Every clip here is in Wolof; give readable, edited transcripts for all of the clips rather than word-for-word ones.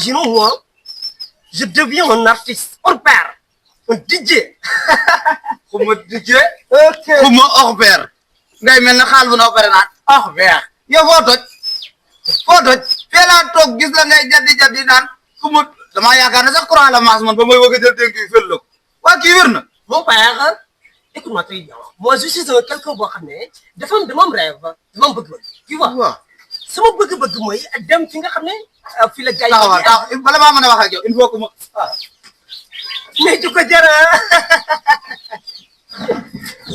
imaginons moi, je deviens un artiste hors pair, un DJ. xuma DJ. Ok. xuma hors pair. ngay mel ne xaal bu noo pare naan hors pair. yow foo toj. fee laa toog gis la ngay jaddi naan xuma damaa yaakaar ne sax courant la maas man ba may bëgg a jël dénk yi fël la ko waa kii wér na. Mon père, écoute-moi très bien. Moi, je suis quelqu'un boo xam ne dafa am dama am rêve dama am bëgg-bëgg. Tu vois. waaw. sama bëgg-bëgg mooy dem fi nga xam ne fi la gars yi. taxaw bala maa mën a wax ak yow il faut que ma. mais du ko jar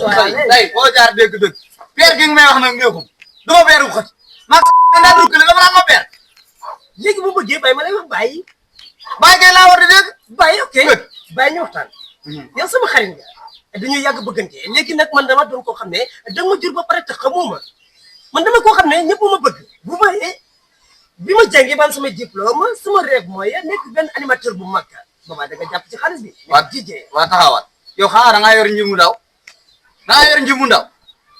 waaw day boo jaar dégg-dëgg. peer gi nga may wax nag néegum. du ma peeru xët. maa ngi naan rukkale nga mën a ma peer. léegi bu bëggee bàyyi ma lay wax bàyyi. bàyyi kay laa war di dégg. bàyyi ok bàyyi ñu waxtaan. yow sama xarit nga dañuy yàgg bëggante léegi nag man dama doon koo xam ne danga ma jur ba pare te xamuma man dama koo xam ne ñëpp ma bëgg bu bàyyee bi ma jàngee ba am sama diplôme sama rêve mooy nekk benn animateur bu mag boobaa da nga jàpp ci xaalis bi. waa DJ waa taxawaat yow xanaa da ngaa yor njimu ndaw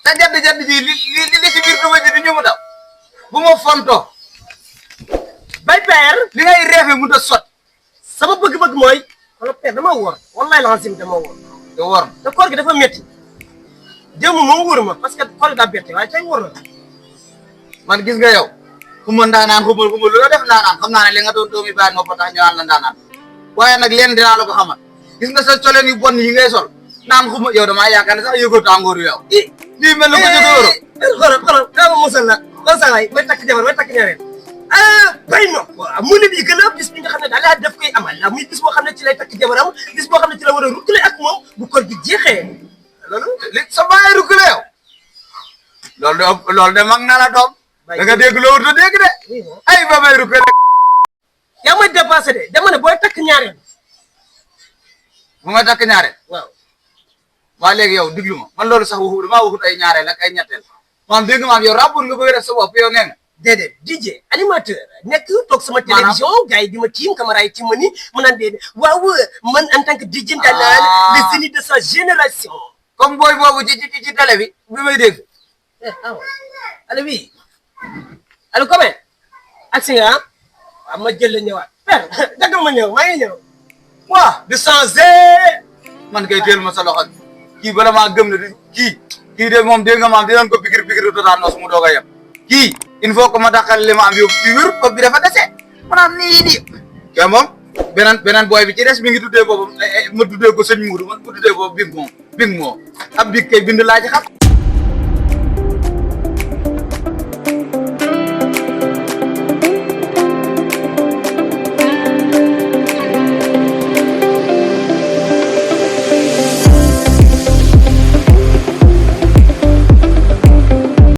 te jadd ji li ci biir duma ji di njimu ndaw bu ma fonto bay père li ngay reefe mu da sot sama bëgg-bëgg mooy wala père dama wóor wallahi lancim dama wóor yow war te koor gi dafa métti démb moom wóor ma parce que koor gi daa bette waaye tey wóor na man gis nga yow xuma ndaanaan xuma lu la def ndaanaan xam naa ne li nga doon doomi baay moo fa tax ñu naan la ndaanaan waaye nag leen dinaa la ko xamal gis nga sa coleen yu bon yi ngay sol naan xuma yow damaa yaakaar ne sax yëgoo tàngooru yow lii mel na ko jóge Europe xoolal dama mosal la kon sa waay may takk jabar may takk ñaareel bay no waaw mu ne bii gën a bis bi nga xam ne daal laa def koy amal la muy bis boo xam ne ci lay takk jabaram bis boo xam ne ci la war a rukkale ak moom bu koor gi jeexee loolu li sa baay rukkale yow loolu de mag na la doom da nga dégg loo wut a dégg de ay ba may rukkale yaa may dépassé de dama ne booy takk ñaareel bu may takk ñaareel waaw waa léegi yow diglu ma man loolu sax damaa waxut ay ñaareel ak ay ñetteel maam dégg maam yow rapport nga bëgg a def sa bopp yow nee nga déedéet DJ animateur nekk toog sama télévision gars yi di ma tiim caméra yi tiim ma ni mu naan déedéet waaw man en tant que DJ Ndanane le génie de sa génération comme booy boobu ci télé bi may dégg allo oui allo comment agsi nga waaw ma jël la ñëwaat père daggal ma ñëw maa ngi ñëw waa de changer man kay teel ma sa loxo kii bala maa gëm ne kii de moom dégg nga maam dinañ ko pikir totanos mu doog a yem kii il faut que ma dàqal li ma am yóbbu ci wér bopp bi dafa dese maanaam nii kay moom beneen booy bi ci des mi ngi tuddee boobu ma tuddee ko sëñ Mourou man ko tuddee boobu big moo ab big kay bind laa ci xam